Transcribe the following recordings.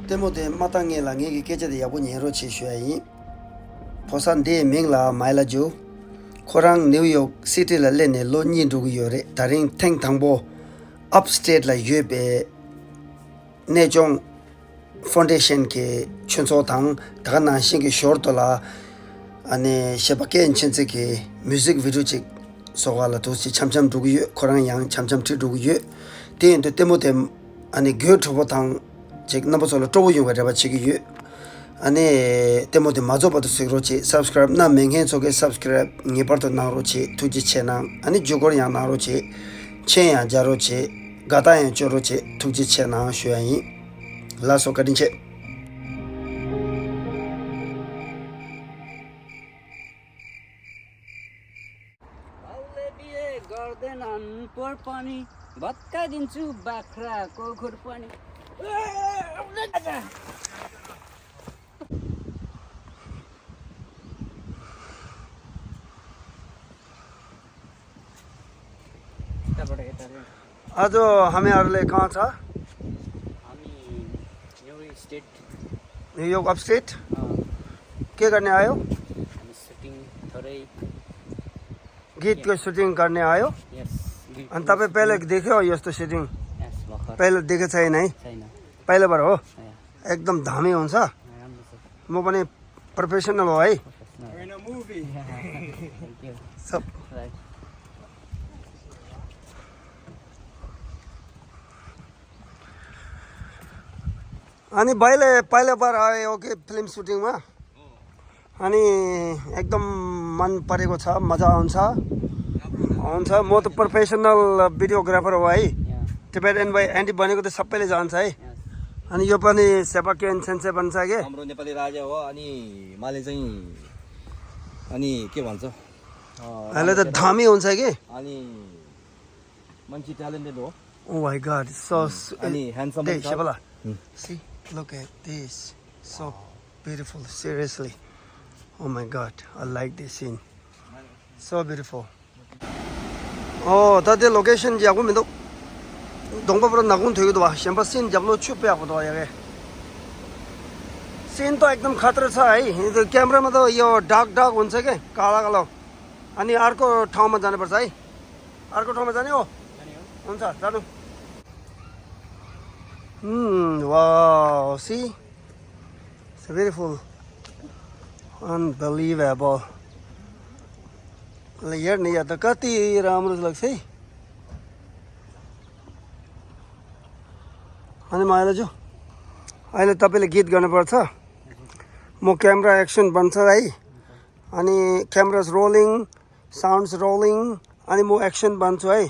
데모데 마땅에 랑에게 계제데 야고 예로 치슈아이 포산데 밍라 마일라주 코랑 뉴욕 시티라 레네 로니두고 요레 다링 탱탕보 upstate la yuebe ne종 foundation ke chunso tang daga na shin ke short la ane shebake enchense ke music video chik sogala to si chamcham dugu yu korang yang chamcham tri dugu yu den de demo dem ane gyo thobo tang chik nabo solo to yu ga ba chig yu ane demo de mazo ba to sigro chi subscribe na menghen so ke subscribe ngi par to na ro chi tuji chena ane jogor yang na ro chi chen ya jaro chi gata yang choro chi tuji chena shuayi la so kadin che गर्दैन अनपर पनि भत्का दिन्छु बाख्राको खुर पनि आज हामीहरुले कहाँ छ हामी न्यूयोर्क अपस्टेट के गर्ने आयो हामी सुटिङ थोरै गीतको सुटिङ गर्ने आयो यस अनि तपाईं पहिले देख्यो यस्तो सुटिङ यस भर्खर पहिले देखे छैन है छैन पहिलोबार हो यहाँ एकदम धामी हुन्छ राम्रो छ म पनि प्रोफेसनल हो है होइन movie thank you sub right अनि पहिलो बार आयो कि फिल्म सुटिङमा अनि एकदम मन परेको छ मजा आउँछ म त प्रोफेसनल भिडियोग्राफर हो है यहाँ टिबेटन भाइ एन्टी बनेको त सबैले जान्छ है यस अनि यो पनि सेपाकेन सेन्से बन्छ के हाम्रो नेपाली राजा हो अनि माले चाहिँ अनि के भन्छ अहिले त धामी हुन्छ कि अनि मान्छे ट्यालेन्टेड हो ओ माय गॉड सो अनि ह्यान्डसम Hey, पनि छ Shabala. See, look at this. So beautiful, seriously. Oh my God, I like this scene. So beautiful. 다들 로케이션 잡으면도 동법으로 나군 되기도 와. 샴바 씬 잡로 추페 하고도 와야게. Seen तो एकदम खतरा छ है यो क्यामेरामा त यो डार्क हुन्छ के काला कालो अनि अर्को ठाउँमा जानुपर्छ है अर्को ठाउँमा जाने हो हुन्छ जानु wow, see? It's beautiful. Unbelievable. हेर्ने यहाँ त कति राम्रो लाग्छ है अनि माइलाजु अहिले तपाईँले गीत गर्नुपर्छ म क्यामेरा एक्सन बन्छ है अनि क्यामेराज रोलिङ साउन्ड्स रोलिङ अनि म एक्सन बन्छु है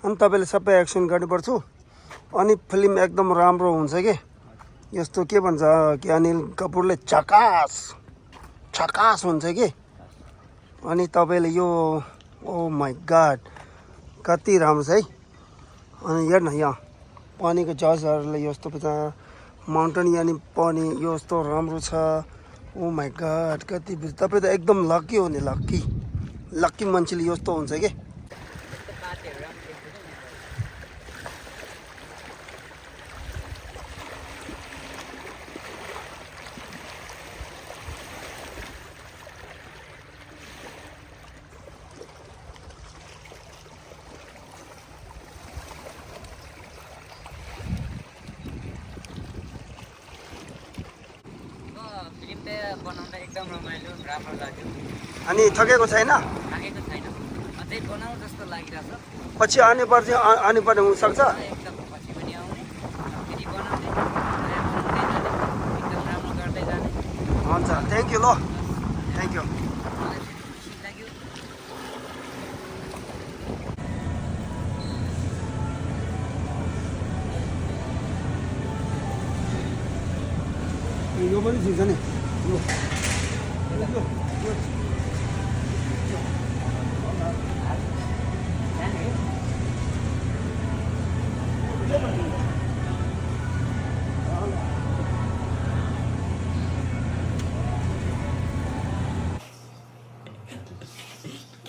अनि तपाईँले सबै एक्सन गर्नुपर्छ अनि फिल्म एकदम राम्रो हुन्छ के यस्तो के भन्छ कि अनिल कपुरले झकास हुन्छ के अनि तपाईँले यो ओ माई गॉड कति राम्रो छ है अनि हेर्न यहाँ पानीको जहाजहरूले यस्तो माउन्टेन यानि पानी यस्तो राम्रो छ ओ माई गॉड कति तपाईँ त एकदम लकी हो नि लकी मान्छेले यस्तो हुन्छ के फिल्म त बनाउँदा एकदम रमाइलो राम्रो लाग्यो अनि थकेको छैन थाकेको छैन अझै बनाउँ जस्तो लागिरहेछ पछि आने पर्ने हुनसक्छ एकदम पछि पनि आउने फेरि बनाउने नयाँ बनाउँदै जाने एकदम राम्रो गर्दै जाने हुन्छ थ्याङ्क यू ल थ्याङ्क यू मलाई चाहिँ खुसी लाग्यो यो पनि ठिक छ नि यो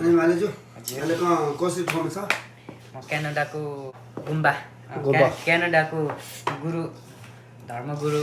अनि मालेजु अहिले कसरी ठाउँमा छ क्यानाडाको गुम्बा गुम्बा। क्यानाडाको गुरु धर्मगुरु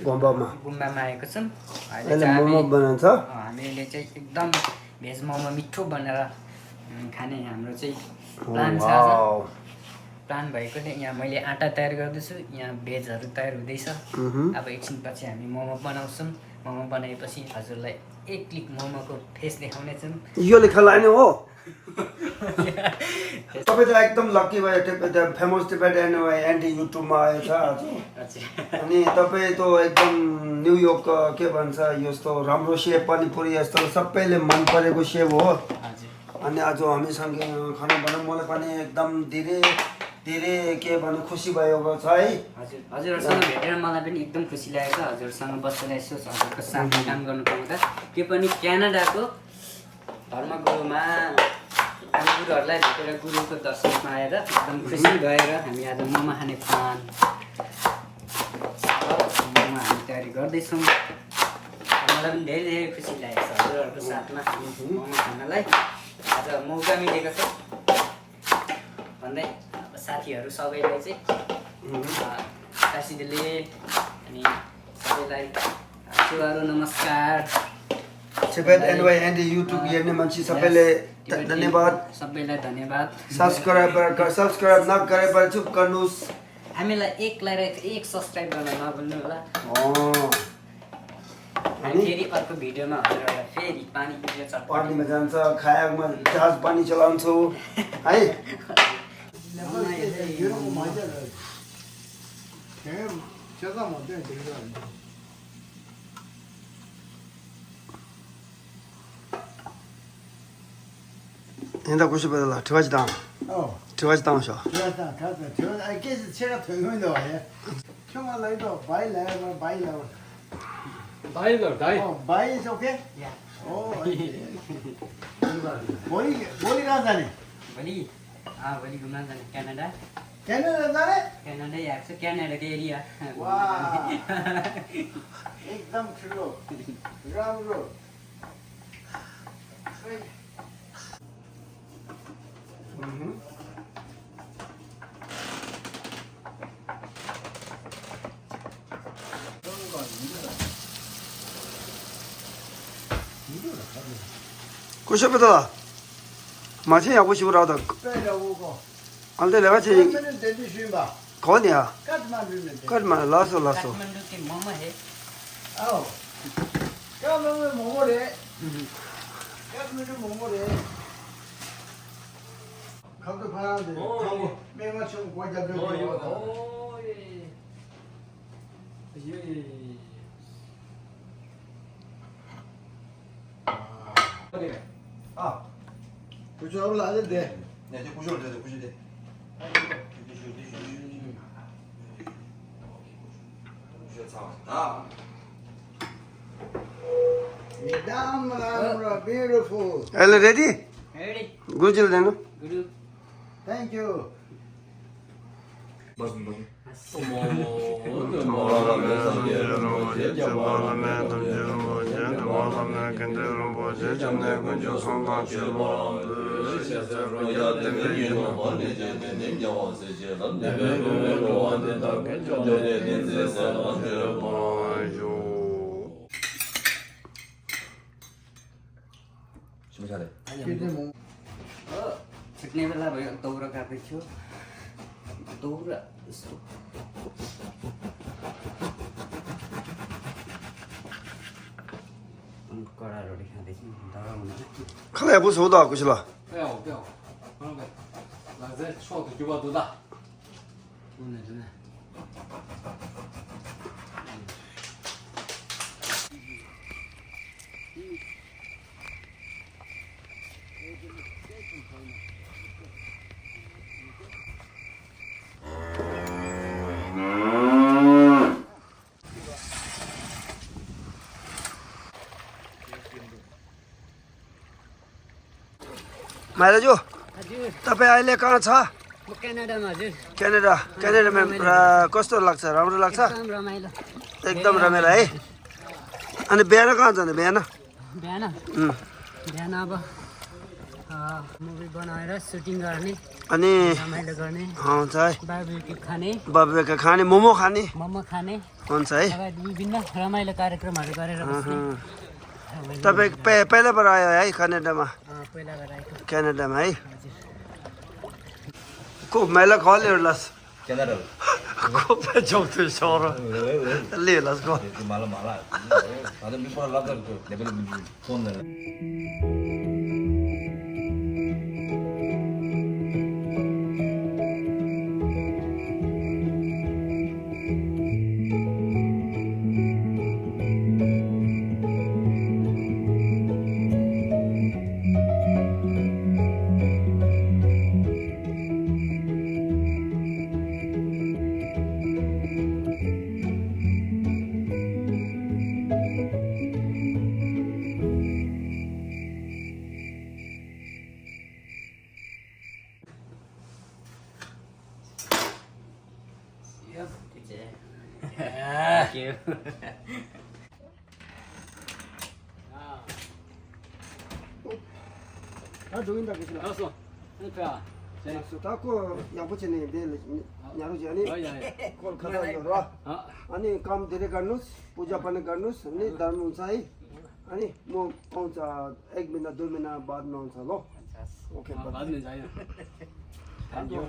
गुम्बामा आएको छौँ अहिले अहिले चाहिँ मोमो बनाउँछ हामीले चाहिँ एकदम भेज मोमो मिठो बनाएर खाने हाम्रो चाहिँ प्लान छ आज प्लान भएकोले यहाँ मैले आँटा तयार गर्दैछु यहाँ भेजहरू तयार हुँदैछ अब एकछिनपछि हामी मोमो बनाउँछौँ मोमो बनाएपछि हजुरलाई एक क्लिक मोमोको फेस देखाउने छौँ यो लेखा लाने हो तपाईँ त एकदम लक्की भयो फेमस टिपेट एन्टी युट्युबमा आएछ आज अनि तपाईँ त एकदम न्युयोर्क के भन्छ यस्तो राम्रो सेप पनि पुरै यस्तो सबैले मन परेको सेप हो अनि आज हामीसँग खाना बनाउँ मलाई पनि एकदम धेरै धेरै के भन्नु खुसी भएको छ है हजुरहरूसँग भेटेर मलाई पनि एकदम खुसी लागेको छ हजुरसँग बसेर यसो हजुरको साथमा काम गर्नु पाउँदा त्यो पनि क्यानाडाको धर्मगुरुमा हामी गुरुहरूलाई भेटेर गुरुको दर्शनमा आएर एकदम खुसी भएर हामी आज मोमो खाने प्लान मोमो हामी तयारी गर्दैछौँ मलाई पनि धेरै धेरै खुसी लागेको छ हजुरहरूको साथमा मोमो खानलाई आज मौका मिलेको छ भन्दै अब साथीहरू सबैलाई चाहिँ काशीले अनि सबैलाई सुहारो नमस्कार टिपेट एन्टी युट्युब हेर्ने मान्छे सबैले धन्यवाद सबैलाई धन्यवाद सब्सक्राइब नगरेपछि चुप गर्नुहोस् हामीलाई एक सब्सक्राइब गर्न नभुल्नु होला हामी फेरि अर्को भिडियोमा हजुरहरूलाई फेरि पानी पिएर पानीमा जान्छ खायामा जहाज पानी चलाउँछु है 인다 90배달라 들어가지도 않아 들어가지도 않으셔 제가 동영인데 와요. 형아 나이도 바이 나요 바이 나요. 다이다 다이. 바이 is okay? Yeah. Oh. भोलि कहाँ जाने? भोलि घुम्न जाने क्यानाडा क्यानाडा जाने? क्यानाडै आएको छ क्यानाडाको एरिया वाह एकदम ठुलो राम्रो 구십배달라 마치 야구 싶으라다 对的，我讲， 안돼 내가 我 지 们的电视剧吧， 거냐 干嘛的呢？ 거짓말 라서 काठमाडौँको मोमो हे 哦，干嘛的某某的，干嘛的某某的，考个牌的，没我从国家队的。 아 그쪽 올라야 돼. 네, 이제 90을 돼, 90 돼. Damn, beautiful. Are you ready? Ready गुरुजीले देनु गुरु Thank you. छुट्ने बेला भयो दौरा काट्दैछु दौरा यस्तो कडा रोटी खाँदैछु दाउरा हुँदैन 看来也不熟的，过去了。 不要，那这窗子就把多大？ हुँदैन माइराजु हजुर तपाईँ अहिले कहाँ छ म क्यानाडामा हजुर क्यानाडामा कस्तो लाग्छ राम्रो लाग्छ एकदम रमाइलो एकदम रमाइलो है अनि बिहान कहाँ जाने बिहान बिहान बिहान अब मुभी बनाएर सुटिङ गर्ने अनि रमाइलो गर्ने हुन्छ है बारबेक्यू खाने बाबुका खाने मोमो खाने मोमो खाने हुन्छ है लगायत विभिन्न रमाइलो कार्यक्रमहरू गरेर बस्ने तपाईँ पहिलाबाट आयो है कनाडामा पहिलाबाट आएको क्यानाडामा है हजुर को मैला कॉल इरलास 캐나다. को पे जोक्तु सोरो लेलास को 말라 말라. 나도 미포라 랍다 그 레벨 폰 내가. Thank you. 아 저긴다 계시나 알았어. 핸드페야. 타코 양부치네 내일 야루지 아니 कल खदा गरौ अनि काम धेरै गर्नुस् पूजा पनि गर्नुस् अनि धर्म हुन्छ है अनि म आउँछ 1 महिना 2 महिना बादमा आउँछ ल ओके 맞는 자야. Thank you